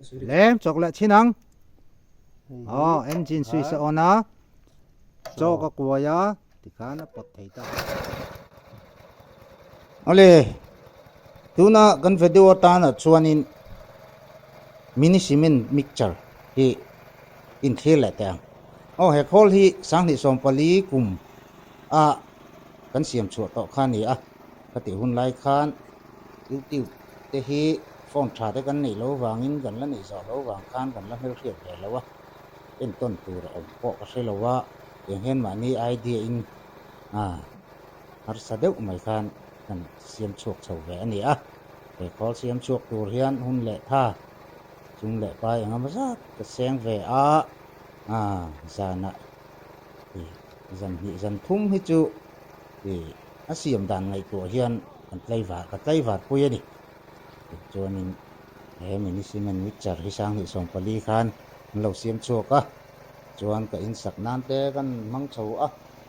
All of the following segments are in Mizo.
Lem chawk leh chin ang. Aw engine switch a on a, chawk a kuai a tikhan a pawt thei ta. Awle, tuna kan video atana chuanin mini cement mixture hi inthlir leh teh ang. Aw he khawl hi 2014 kum a kan siam chhuah tawh kha a ni a, ka tih hun lai khan YouTube te hi phone tha te kan neih loh vangin kan la neih zawh loh vang khan kan la hmelhriat ve lo a, entawn tur a awm pawh ka hre lo a, tiang hian mahni idea in harsa deuh mai khan kan siam chhuak chho ve a ni a, he khawl siam chhuak tur hian hun leh tha chung leh pai engemaw zat ka seng ve a, zanah zan hnih zan thum hi chu a siam dan ngaihtuah hian kan tlaivar ka tlaivar pui a ni. Tichuanin he mini cement mixture hi 2014 khan an lo siam chhuak a, chuan ka insak nan te kan hmang chho a,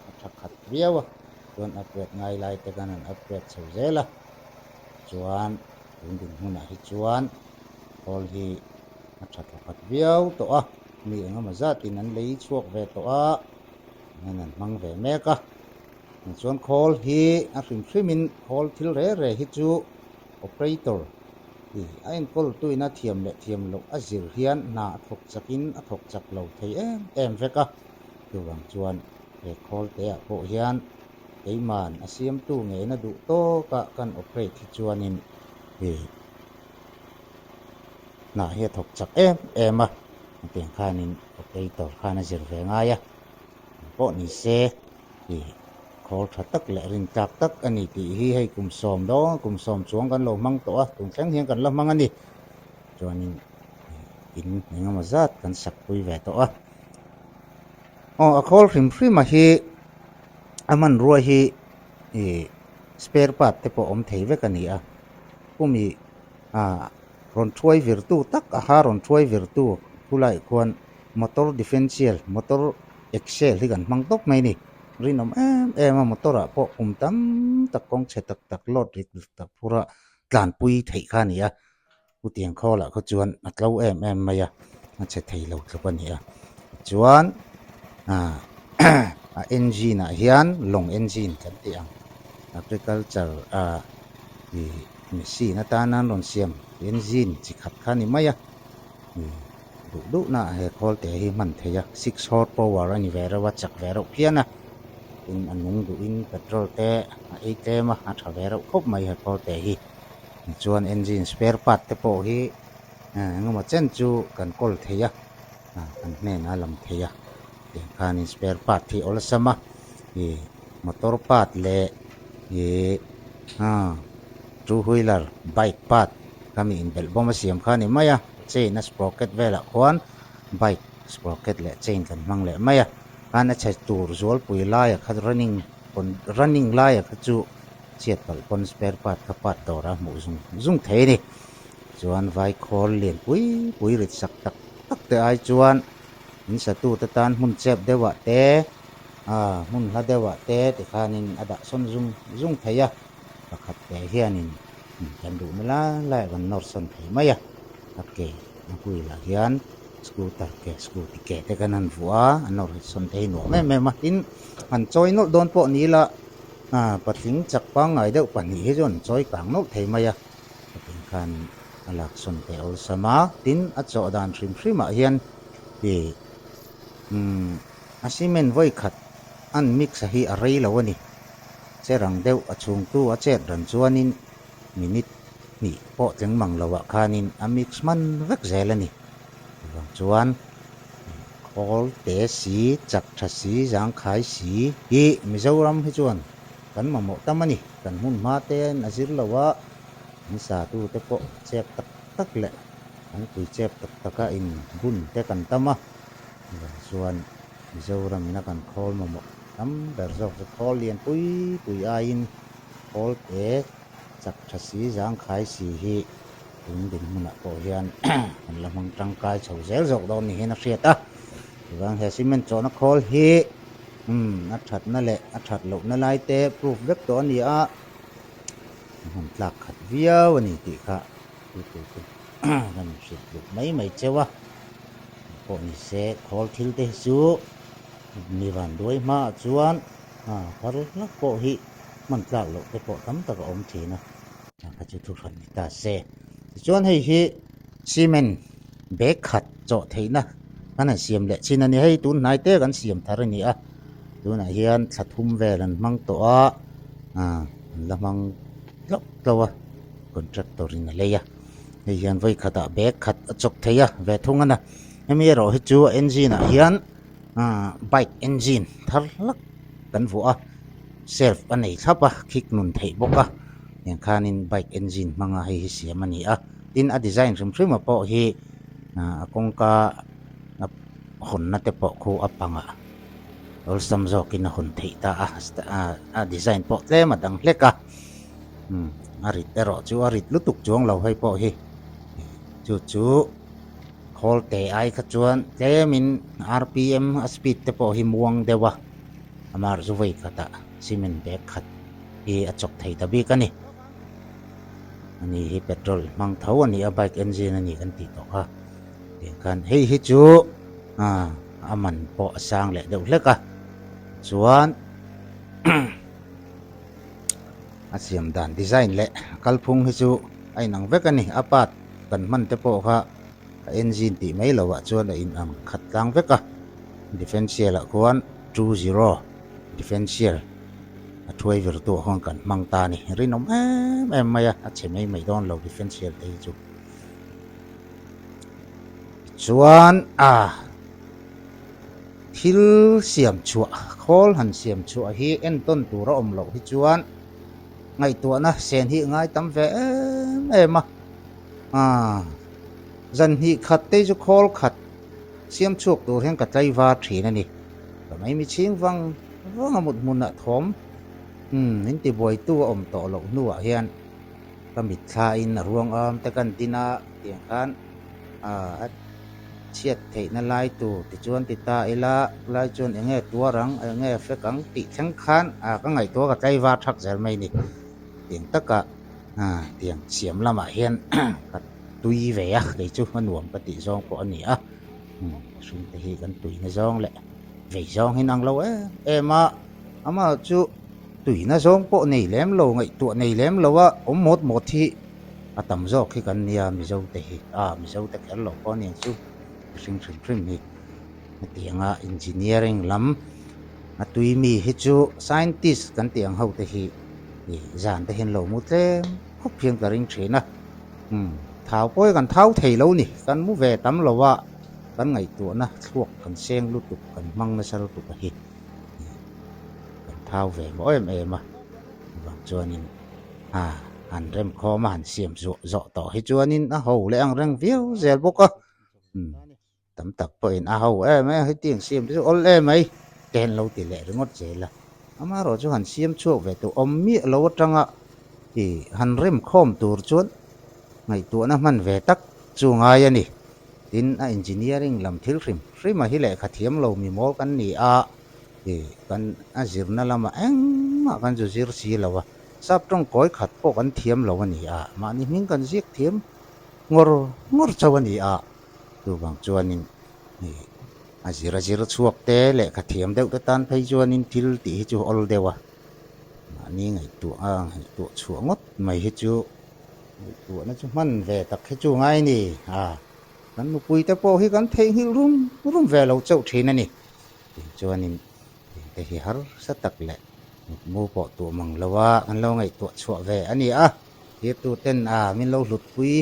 a tha khat viau a, chuan upgrade ngai lai te khan an upgrade chho zel a, chuan tun dinhmunah hi chuan khawl hi a tha thawkhat viau tawh a, mi engemaw zatin an lei chhuak ve tawh a, hian an hmang ve mek a. Chuan khawl hi a hrim hrimin khawl thil re re hi chu operator hi a enkawl tuin a thiam leh thiam loh a zir hian hna a thawk chakin a thawk chak lo thei em em vek a. Chuvang chuan he khawl te ah pawh hian keiman a siamtu ngeina duh tawka kan operate hi chuanin hi hna hi a thawk chak em em a, hetiang khanin operator khan a zir ve ngai a. Pawh ni se i khawl tha tak leh rin tlak tak a ni tih hi hei kum sawm dawn kum sawm chuang kan lo hmang tawh a, tun thleng hian kan la hmang a ni. Chuanin in engemaw zat kan sak pui ve tawh a. Aw a khawl hrim hrim a hi a hmanrua hi i spare part te pawh awm thei vek a ni a, kumi ah rawn thuai virtu tak a ha rawn thuai virtu khulaiah khuan motor differential motor axle hi kan hmang tawp mai a ni. Rinawm em em a motor ah pawh kum tam tak kawng chhe tak tak load rit tak phur a tlanpui theih kha a ni a, chutiang khawlah kha chuan a tlo em em mai a, a chhe thei lo tluk a ni a. Tichuan ah a engine ah hian lawng engine kan tih ang agriculture ah ih machine atana an rawn siam engine chi khat kha a ni mai a. Duh duh na he khawl te hi hman thei a, six horse power a ni ve reuh a, chak ve reuh phian a, tin a nung duhin petrol te a ei tlem a, a tha ve reuh khawp mai he khawl te hi. Tichuan engine spare part te pawh hi engemaw chen chu kan kawl thei a, kan hnenah a lam thei a, tiang khanin spare part hi awlsam a, ih motor part leh ih two wheeler bike part Khami inbelh bawm a siam kha a ni mai a, chain a sprocket velah khuan bike sprocket leh chain kan hmang leh mai a, khan a chhe tur zualpui laia kha running pawn running laia kha chu chhiat palh pawn spare part kha part dawrah a hmuh zung zung thei a ni. Chuan vai khawl lian pui pui rit sak tak tak te ai chuan in satute tan hmun chep deuhah te ah hmun hla deuhah te tikhanin a dah sawn zung zung thei a, pakhat te hianin Kan duhna lai laiah kan nawr sawn thei mai a, a ke a wheel ah hian scooter ke scooty ke te kan han vuah a, a nawr sawn te hi nuam em em a, tin han chawi nawlh dawn pawh ni ila ah patling chak pangngai deuh pahnih hi chu an chawi kang nawlh thei mai a, hetiang khan a lak sawn te awlsam a, tin a chawh dan hrim hrim ah hian ih umm a cement vawi khat an mix a hi a rei lo a ni. Che rang deuh a chhungtu a chet ran chuanin minute hnih pawh tling mang loah khanin a mix hman vek zel a ni. Chuvang chuan khawl te si, chak tha si, zangkhai si hi Mizoram hi chuan kan mamawh tam a ni. Kan hmun hma te'n a zir lo a, an satu te pawh chep tak tak leh an pui chep tak taka in bun te kan tam a. Chuvang chuan Mizoram ina kan khawl mamawh Tam ber zawk chu khawl lian pui pui aiin khawl te chak tha si zangkhai si hi tun dinhmunah pawh hian kan la hmang tangkai chho zel zawk dawn ni hian a hriat a. Chuvang he cement chawhna khawl hi umm a thatna leh a that lohna lai te proof vek tawh a ni a, a hman tlak khat viau a ni tih kha tu tu te. kan hrilh duh mai mai cheu a, pawh ni se khawl thil te hi chu mi van duai hmaah chuan thar hlak pawh hi hman tlak loh te pawh tam tak a awm thin a, kha chu thu hran ni ta se. Tichuan hei hi cement bag khat chawh theihna kan han siam leh chin a ni. Hei tun hnai te kan siam thar a ni a, tunah hian thla thum vel an hmang tawh a, an la hmang tlauh tlauh a, contractor in a lei a. Hei hian vawi khatah bag khat a chawk thei a ve thung a na. Hemi erawh hi chu a engine ah hian bike engine thar hlak kan vuah a, self a nei thlap a, khik nun theih bawk a, tiang khanin bike engine hmanga hei hi siam a ni a. Tin a design hrim hrim a pawh hi a kawngka a hawnna te pawh khu a pangah awlsam zawkin a hawn theih ta a, a design pawh tlem a dang hlek a. Umm a rit erawh chu a rit lutuk chuang lo hei pawh hi chu chu khawl te ai kha chuan tlemin rpm a speed te pawh hi muang deuh a amah chu vawi khatah cement bag khat hi a chawk thei ta bik a ni ani hi petrol hmang tho a ni a bike engine a ni kan tih tawh kha tiang khan hei hi chu ah a man pawh a sang leh deuh hlek a chuan. A siam dan design leh kalphung hi chu a inang vek a ni. A part kan hman te pawh kha a engine tih mai loh ah chuan a inang khat tlang vek a. Differential ah khuan 2-0 differential a thuai vir tu ah khuan kan hmang ta a ni. Rinawm em em mai a, a chhe mai mai dawn lo differential te hi chu. Tichuan a. Thil siam chhuah, khawl han siam chhuah hi entawn tur a awm loh hi chuan ngaihtuahna sen hi ngai tam ve em em a. Aaa, zan hnih khat te chu khawl khat siam chhuak tur hian ka tlaivar thin a ni. Ka mai michhing vang vang a mut hmunah thawm umm min tibuaitu a awm tawh loh hnuah hian ka mitthlain a ruang am te kan din a tiang khan aa chhiat theihna lai tur tichuan ti ta ila lai chuan eng nge tuar ang eng nge fek ang tih thleng khan ah ka ngaihtuah ka tlaivar thak zel mai ni tiang taka ah tiang siam lamah hian ka tui ve a kei chu a nuam ka tih zawng pawh a ni a mihring te hi kan tuina zawng leh vei zawng hi an ang lo em em a amah chu tuina zawng pawh nei lem lo ngaihtuah nei lem lo a awm mawt mawt hi. A tam zawk hi kan nia Mizo te hi a Mizo te kher loh pawh aniang chu mihring hrim hrim hi hetianga engineering lam a tui mi hi chu scientist kan tih ang ho te hi ih zan te hian lo mu tlem khawp hian ka ring thin a umm thau pawh hi kan thau thei lo ni kan mu ve tam lo a kan ngaihtuahna thluak kan seng lutuk kan hmang nasa lutuk a hi ih kan thau ve maw em em a chuvang chuanin. A han remkhawm a han siam zuah zawh tawh hi chuanin a ho leh ang reng viau zel bawk a umm tam tak pawhin a ho em em hetiang siam te chu awl em mai te an lo ti leh ringawt zel a amaherawh chu han siam chhuak ve tur awm miah lo atanga ih han remkhawm tur chuan ngaihtuahna hman ve tak chu ngai a ni tin a engineering lam thil hrim hrim a hi lehkha thiam lo mi mawl kan ni a ih kan a zirna lamah engmah kan zu zir si lo a. Sap tawng kawi khat pawh kan thiam lo a ni a, mahni hming kan ziak thiam ngawr ngawr chauh a ni a, chuvang chuanin ih a zir a zir chhuak te lehkha thiam deuh te tan phei chuanin thil tih hi chu awl deuh a, mahni ngaihtuah a ngaihtuah chhuah ngawt mai hi chu ngaihtuahna chu hman ve tak hi chu ngai a ni a, kan nupui te pawh hi kan theihnghilh rum rum ve lo chauh thin a ni, tichuanin Engte hi harsa tak leh mutmu pawh tuah mang lo a, an lo ngaihtuah chhuah ve a ni a, thirtu ten a min lo hlutpui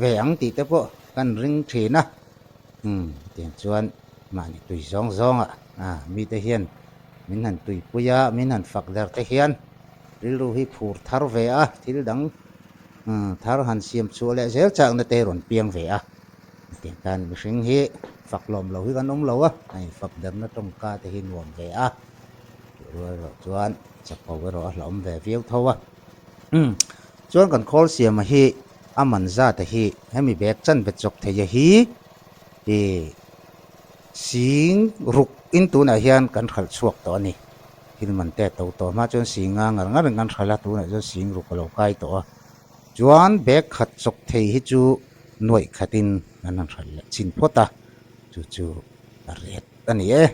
ve ang tih te pawh kan ring thin a. Umm tiang chuan mahni tui zawng zawngah a mite hian min han tuipui a, min han fak der te hian rilru hi phur thar ve a, thil dang thar han siam chhuah leh zel chakna te rawn piang ve a. Hetiang khan mihring hi fak lawm lo hi kan awm lo a, a infak derna tawngka te hi nuam ve a, tih rual erawh chuan chapo erawh a hlauhawm ve viau tho a. Umm, chuan kan khawl siama hi a man zat a hi hemi bag chan bet chawk thei a hi ih sing ruk in tunah hian kan hralh chhuak tawh a ni. Thil man te a to tawh hma chuan sing nga ngar ngar in kan hralh a, tunah chuan sing ruk a lo kai tawh a. Chuan bag khat chawk thei hi chu. Nuaih khatin an han hralh leh chin phawt a, chu chu a ret a ni e.